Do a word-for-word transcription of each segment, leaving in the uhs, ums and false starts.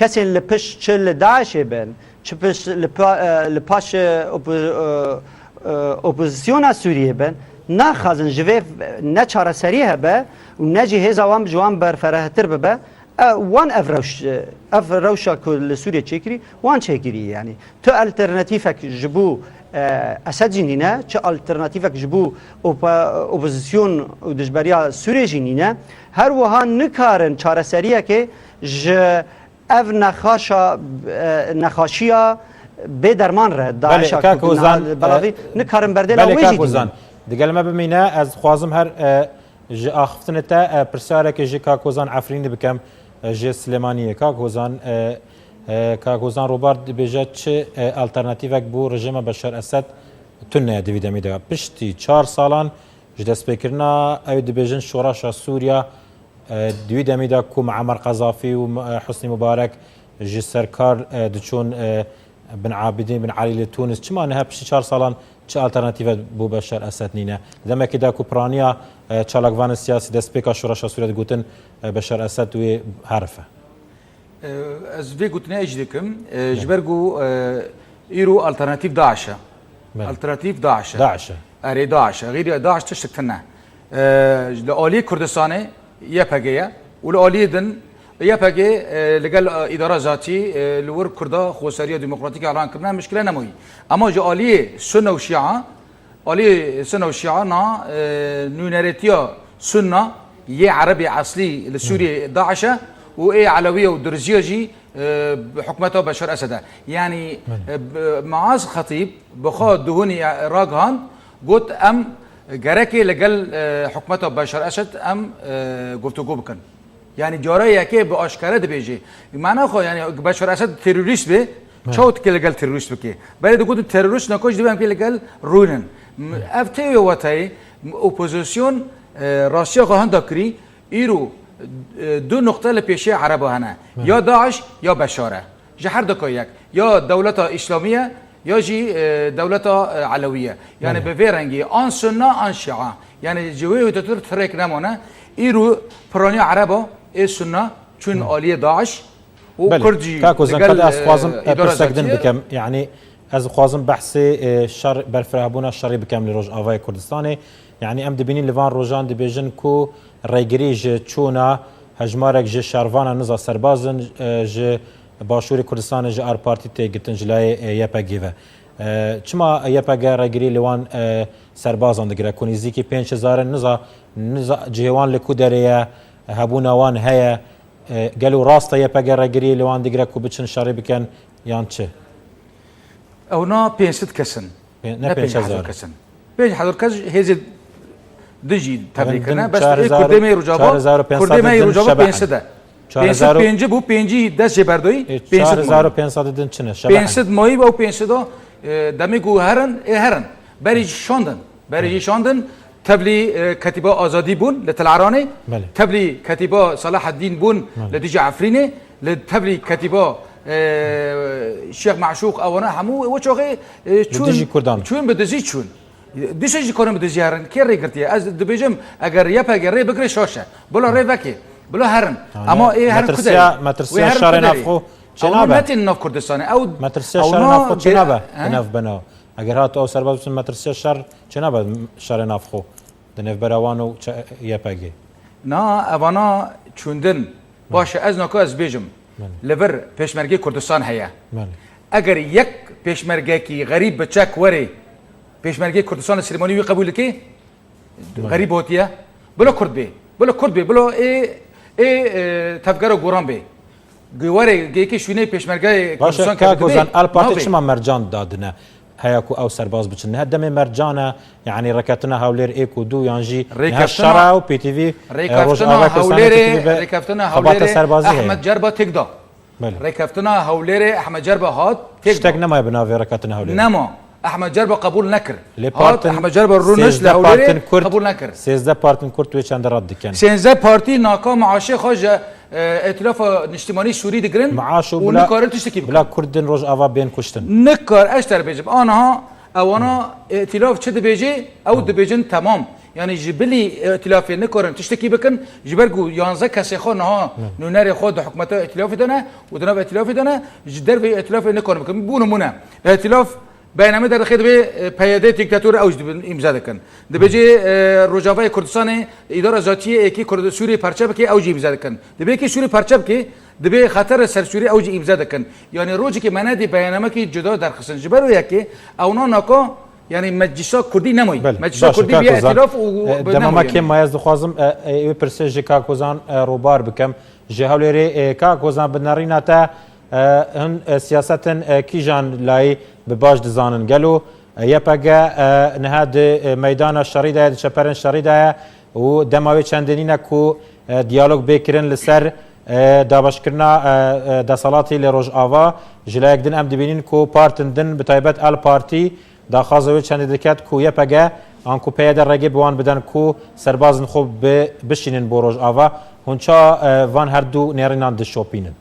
kesên li pişt çi li DAIŞ'ê bin, çi pişt li pa-, e, li paş, e, opo-, e, e, opozisyona Sûriyê bin, naxwazin ji vê ne çareserî hebe û ne jî hêza wan ji wan berferehtir bibe. E, wan ev rewş, ev rewşa ku li Sûriyê çêkirî, wan çêkirî. Yanî tu alternatîfek ji bo, e, Esed jî nîne, çi alternatîfek ji bo opa-, opozisyon û dijberiya Sûriyê jî nîne. Her wiha nikarin çareseriyekê ji ev nexaşa, e, nexaşiya bê derman re, Belê, DAIŞ'a kak ku Hozan, niha belavî, e, nikarin berdêla belê, wê kak jî Hozan, dînin. Digel me bimîne, ez dixwazim her, e, ji axiftinê te, e, pirsyareke ji kak Hozan Efrînî bikem, e, ji Silêmaniyê. Kak Hozan, e, e, kak Hozan Robar dibêje çi, e, alternatîvek bo rejîma Beşar Esed tune ye di vî demî de. Piştî çar salan ji destpêkirina, ew dibêjin şoreşa Sûriya, e, di wî demî de ku Muammar Qezafî û, e, Husnî Mubarek ji ser kar, e, diçûn, e, Bin Abidîn, Bin Elî li Tûnis, çima niha piştî çar salan çi alternatîve bo Beşar Esed nîne? Di demekê de ku piraniya, e, çalakvanên siyasî destpêka şoreşa Sûriye digotin, e, Beşar Esed wê herif e. E, ez vê gotinê jî dikim, e, ji ber ku, e, îro alternatîf DAIŞ e. Belê. Alternatîf DAIŞ e. DAIŞ e. Erê, DAIŞ e. Xêrî DAIŞ tiştek tune. E, li aliyê Kurdistanê Y P G ye û li aliyê din Y P G, e, li gel, e, îdara zatî, e, li wir Kurda xweseriya demokratîk elan kirine, mişkile nemayî. Ema ji aliyê Sunne û Şia, aliyê Sunne û Şia na, e, nûnerêtiya Sunna yê Erebê eslî li Sûriyê DAIŞ e û ê Elewiya û Dirziya jî, e, hikûmeta Beşar Esed e. Yanî, e, b-, Maaz Xetîb bi xwe duhunî ragihand, got, em gerekê li gel, e, hikûmeta Beşar Esed em, e, guftûgo bikin. Yanî cara yekê bi aşkere dibêje. Mana xwe, yanî Beşar Esed terorîst be, çawa dike li gel terorîst bike? Belê digotin terorîst nako jî divê em pê li gel rûnin. M-, ev tê wê wetayê, m-, opozisyon, e, rastiya xwe hinda kirî, îro, e, du nuqte li pêşiya Ereba hene. Ya DAIŞ ya Beşar e. Ji her duka yek. Ya dewleta Îslamî ye, ya jî, e, dewleta, e, Elewî ye. Yanî bi vê rengî an Sunna an Şia. Yanî ji wê wê tu tirek nemane. Îro piraniya Ereba ê Sunna çûn aliyê DAIŞ û Kurd jî. Belê. Kak Ozan, digel, qet ez dixwazim, e, e, îdara pirsek din zatiyê bikem. Yanî ez dixwazim behsê, e, şer, berfirehbûna şerî bikem li Rojavayê Kurdistanê. Yanî em dibînin li van rojan dibêjin ku rêgirî ji çûna hejmarek ji şervana niza serbazin, e, ji Başûrê Kurdistanê ji ar partî tê girtin ji layê, e, Y P G ve. E, çima Y P G rêgirî li wan, e, serbazan digire ku nîzîkî pênc hezar in, niza, niza cihê wan li ku derê ye, hebûna wan heye, e, gelo rast e Y P G rêgirî li wan digire ku biçin şerî bikin yan çi? Ew na pênc sed kes in. Pê-, ne Ne pênc hezar. Pênc hezar kes in. Pênc hezar kes hêzê din jî tevlî kirine. Bes ê Kurdê me yê Rojava, Kurdê me yê Rojava pênc sed e. Pênc sed pêncî bû, pêncî dest jê berdoyî, pênc sed mayî. Çar hezar û pênc sed din çi ne? Şebehe. Pênc sed mayî û ew pênc sed a, e, demê ku herin, ê herin. Berê jî şandin. Berê jî şandin. Tevlî, e, Ketîba Azadî bûn li Tel Eranê. Belê. Tevlî Ketîba Selaheddîn bûn Belê. Li dijî Efrînê. Li tevlî Ketîba, e, Şêx Meşûq, ewana hemû wê çaxê, e, çûn, dijî Kurdan. Çûn bi dizî çûn. Dîsa jî karin bi dizî herin. Kê rê girtiye? Ez dibêjim, eger Y P G rê bigire şaş e. Bila rê veke. Bila herin. Yanî, ema ê herin ku derê? Metirsiya, metirsiya şerê navxwe çênabe. Ew ne tên nav Kurdistanê. Ew, metirsiya şerê navxwe çênabe. He? Di nav bena. Eger hat ew serbaz biçin, metirsiya şer çênabe şerê navxwe. Di navbera wan û çe-, Y P G. Na, evana çûndin. Baş e, ez naka ez bêjim. Belê. Li vir Pêşmergê Kurdistan heye. Belê. Eger yek pêşmergekî xerîb bi çek were, Pêşmergê Kurdistan li Silêmanî wî qebûl dike? Belê. Xerîb hotiye. Bila Kurd bê. Bila Kurd bê. Bila ê, ê, e, tevgera goran bê. Were, gêkê şûnê Pêşmergeyê Kurdistan kevin. Baş e, kak Ozan, Al Partî çima mercan dadine? Heya ku ew serbaz biçin. Niha demê mercan e, yanî rêkeftina Hewlêr êk û du yan jî niha şer e û P T V, e, Rojava Kurdistanê P T V be xebata serbazî heye. Ehmed Cerba têk da. Belê. Rêkeftina Hewlêrê Ehmed Cerba hat têk da. Tiştek nemaye bi navê rêkeftina Hewlêrê. Nema. Ehmed Cerba qebûl nekir. Lê hat, Ehmed Cerba rûnişt li Hewlêrê qebûl nekir. Sêzdeh partên Kurd wê çende red dikin. Sêzdeh partî naka maaşê xwe ji e, Îtîlafa Niştimanî Sûrî digirin û nikarin tiştekî bikin. Bila Kurd din Rojava bên kuştin. Nikar, ez te re bêjim, aniha ewana Îtîlaf çi dibêje, ew dibêjin temam. Yanî ji bilî îtîlafê nikarin tiştekî bikin, ji ber ku yanzdeh kesê xwe niha nûnerê xwe di hikûmeta îtîlafê de ne û di nav îtîlafê de ne, ji derveyî îtîlafê nikarin bikin. Bo nimûne, îtîlaf beyanname derdixe, dibê, e, P Y D dîktator ew jî dibin îmze dikin. Dibê jî, e, Rojavayê Kurdistanê îdara zatiyê êkî Kurd-, Sûriyê parçe bike, ew jî îmze dikin. Dibê êkî Sûrî parçe bike, dibê xetere ser Sûrî, ew jî îmze dikin. Yanî rojekê me nedî beyannamekî cuda derxistin. Ji ber wê yekê ewna naka, yanî Meclisa Kurdî nemayî. Belê, Meclisa baş e, Kurdî bîye Kak Ozan. Îtîlaf û E, bi demama nemayî kêm yanî. Ma ez dixwazim, e, e, wê pirsê ji Kak Ozan, e, Robar bikim. Ji Hewlêrê, e, Kak Ozan, bi nerîna te, e, hin, e, siyasetin, e, kîjan layî bi baş dizanin? Gelo, e, Y P G, e, niha di, e, meydana şerî de ye, di çeperên şerî de ye û dema wê çendê nîne ku, e, diyalog bê kirin li ser, e, dabeşkirina, e, e, deselatî li Rojava. Ji layek din em dibînin ku partên din, bi taybet El Partî, daxwaza wê çendê diket ku Y P G anku P Y D rêgê bi wan bidin ku serbazên xwe bi-, bişînin bo Rojava. Hûn ça, e, van her du nêrînan dişopînin?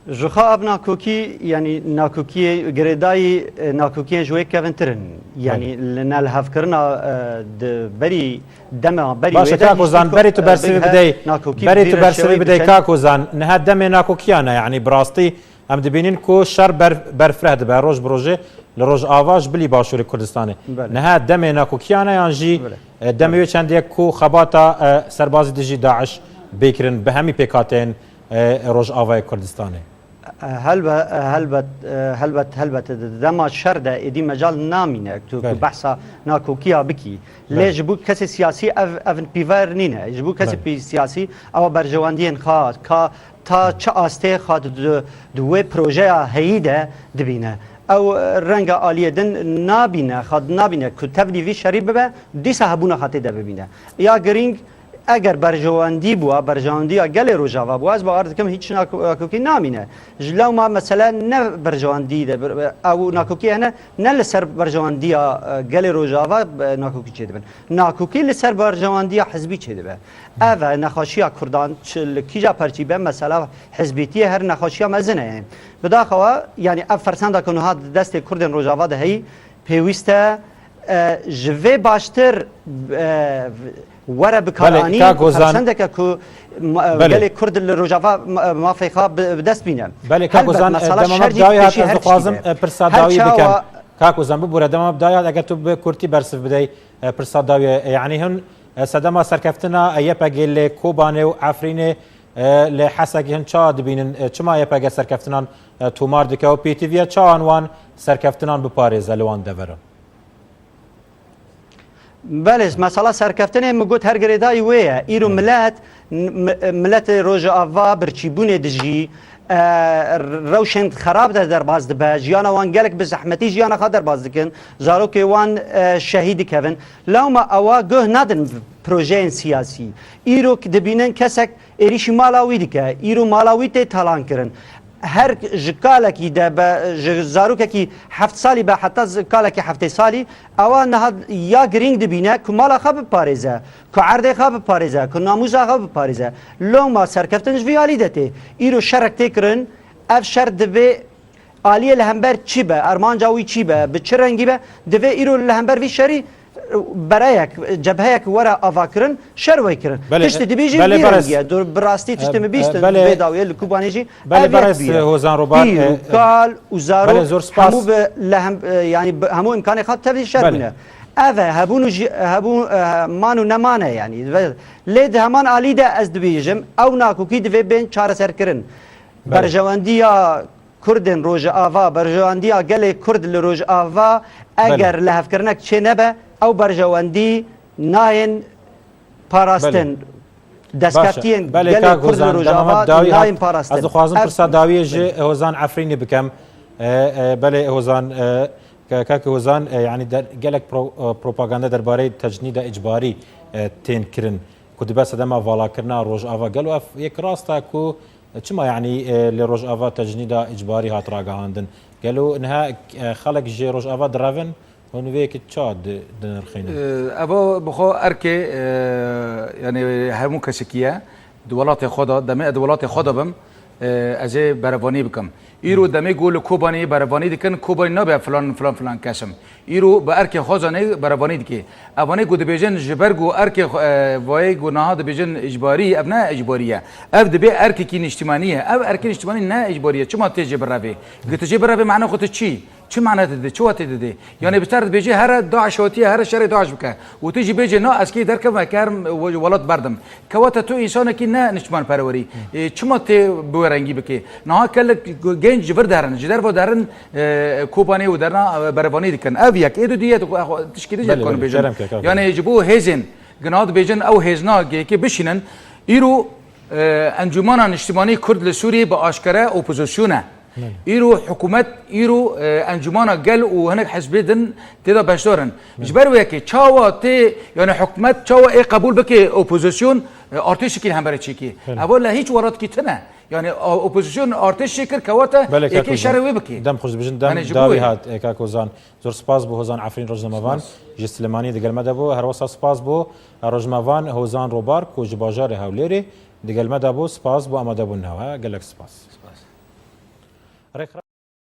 Ji xwe ev nakokî, yanî nakokiyê girêdayî, e, nakokiyên ji wê kevintir in. Yanî Belê. Li nelhevkirina, e, di berî dema berî Baş e, wê de Kak Ozan, berî tu e, bersivê bighe bidey, nakokî berî tu vî bersivê rewşeyê bidey, biçin. Kak Ozan, niha demê nakokiyan e, yanî bi rastî em dibînin ku şer ber-, berfireh dibe roj bi rojê li Rojava ji bilî Başûrê Kurdistanê. Belê. Niha demê nakokiyan e yan jî, Belê. e, demê wê çendê ye ku xebata, e, serbazî dijî DAIŞ bê kirin bi hemî pêkhateyên, e, Rojavayê Kurdistanê? Helbe-, helbet, helbet, helbet, di dema şer de êdî mecal namîne tu, tu Belê. Behsa nakokiya bikî. Lê Belê. Ji bo kesê siyasî ev, ev pîver nîne. Ji bo kesê Belê. Pî-, siyasî ewa berjewendiyên xwe, ka ta çi astê xwe di, di, di wê projeya heyî de dibîne. Ew, e, renga aliyê din nabîne, xwe nabîne ku tevlî vî şerî bibe, dîsa hebûna xwe tê de bibîne. Ya girîng, eger berjewendî bûa, berjewendiya gelê Rojava bûa, ez bawer dikim hîç nako-, nakokî namîne. Ji lewma mesele ne berjewendî de bir, ew nakokî hene, ne li ser berjewendiya, e, gelê Rojava, e, nakokî çêdibin. Nakokî li ser berjewendiya hizbî çêdibe. Ev e nexweşiya Kurdan, çi li kîja perçî be, mesela hizbîtiyê her nexweşiya mezin e. Bidaxewa, yanî ev fersenda ku niha di destê Kurdên Rojava de heyî, pêwîst e, e, ji vê baştir, e, were Belê, bikaranîn Kak ku Ozan. Fersendeke ku ma-, Belê. Gelê Kurd li Rojava ma-, mafê xwe bi, bi dest bîne. Belê, Kak Helbet, Ozan, e, mesela dema me şer jî bi dawî hat, pêşî ez her tiştî dixwazim, be. E, pirsa Her dawî çawa bikim. Kak Ozan, bibûre, dema me dawî hat, eger tu bi kurtî bersiv bidey, e, pirsa dawî, e, yanî hûn, e, sedema serkeftina, e, Y P G li Kobanê û Efrînê, e, li Hesekê hûn ça dibînin, e, çima Y P G serkeftinan, e, tomar dike û pêtiviye çawan wan serkeftinan biparêze li wan deveran? Belê, mesela serkeftinê min got her girêdayî wê ye. Îro Belê. Milet, m-, m-, miletê Rojava birçîbûnê dijî, e, rewşên xerab de derbas dibe, jiyana wan gelek bi zehmetî jiyana xwe derbas dikin, zarokê wan, e, şehîd dikevin. Lewma ewa guh nadin projeyên siyasî. Îro dibînin kesek êrîşî mala wî dike, îro mala wî tê talan kirin. Her ji kalekî de be, ji zarokekî heft salî be heta z-, kalekî heftê salî, ewa niha ya girîng dibîne ku mala xwe biparêze, ku erdê xwe biparêze, ku namûsa xwe biparêze. Loma serkeftin ji vî alî de tê. Îro şerek tê kirin, ev şer divê aliyê li hember çi be, armanca wî çi be, bi çi rengî be, divê îro li hember vî şerî bereyek, cebheyek were avakirin, şer wê kirin. Belê, Tiştê e, dibî jî belê, vî berêz. Rengî ye. Dur, bi rastî tiştê E, min bîstin, e, belê, vê dawiyê li Kubûnê jî belê, ev yek berêz, bî ye. Hozan Robar, Pîr û e, kal û zarok belê, zor spas. Hemû bi, li hem, e, yanî bi, hemû imkanê xwe tevlî şer Belê. Bûne. Ev e, hebûn û jî, hebûn, e, man û neman e yanî. Ve-, lê di heman alî de ez dibêjim, ew nakokî divê bên çareserkirin. Belê. Berjewendiya Kurdên Rojava, berjewendiya gelê Kurd li Rojava, Belê. Eger lihevkirinek çê nebe, ew berjewendî nayên parastin. Belê. Destkeftiyên Baş e. Belê, gelê Kak Kurd li Hozan, Rojava dema me dawî nayên hat. Parastin. Ez dixwazim Ev pirsa dawiyê ji Belê. Hozan Efrînê bikem. E, e, belê, Hozan, e, ke-, Kak Hozan, e, yanî der-, gelek pro-, e, propaganda derbarê tecnîda îcbarî, e, tên kirin. Ku dibe sedema valakirina Rojava. Gelo ev yek rast e ku Çima, yanî, e, li Rojava tecnîda îcbarî hat ragihandin? Gelo niha, e, xelk ji Rojava direvin, hûn vê yekê ça di-, dinirxînin? E, eva bi xwe erkê, e, yanî hemû kesekî ye. Di welatê xwe de, demê ez di welatê xwe de bim, E, ez ê berevanî bikim. Îro demê ku li Kobanê berevanî dikin, Kobanî nabe filan, filan, filan kes im. Îro bi erkê xwe zanê berevanî dike. Evanê ku dibêjin ji ber ku erkê xwe, e, vayê ku niha dibêjin îcbarî, ev ne îcbarî ye. Ev dibe erkekî niştimanî ye. Ev erkê niştimanî ne îcbarî ye. Çima tê jê birevê? Gi tu jê birevê mane xwe tu çi? Çi mane dide? Çi watê dide? Yani bi te re dibêje here DAIŞ hatiye, here şerê DAIŞ bike. Û tu jî bêje na ez kê derkevim, ez kerim we-, welat berdim. Kewata tu însanekî ne niştimanperwerî. E, çima tê bi we rengî bikê? Niha gelek genc ji vir derin, ji derve derin, e, Kobanê û derna, e, berevanî dikin. Ev yek, ê du diye tu xwe tişkî dije Belê, dikon belê, bêjin. Kerem ke, kaka. Yani ji bo hêzên gina dibêjin ew hêzna gêkê bişînin. Îro, e, Encûmana Niştimanî Kurd li Sûriyê bi aşkere opozîsyon e. Belê. Îro hikûmet, îro, e, Encûmana Gel û hinek hizbê din tê de beşdar in. Belê. Ji ber wê yekê çawa tê, yani hikûmet çawa ê qebûl bike opozîsyon, e, artêşekî li hemberê çêkê? Belê. Ev li hîç welatkî tune. Yani a-, opozîsyon artêş çêkir kewata Belê, yekê Kak Ozan. Şerê wê bikê. Dem xweş dibêjin, dem Yani ji bo dawî wê. hat, e, Kak Ozan. Zor spas bo Hozan Efrîn Rojnamevan. Spas. Ji Silêmaniyê digel me de bû. Her wesa spas bo. Rojnamevan Hozan Robar ku ji bajarê Hewlêrê digel me de bû. Spas bo amadebûn hewe. Gelek spas. Spas. Rêkxira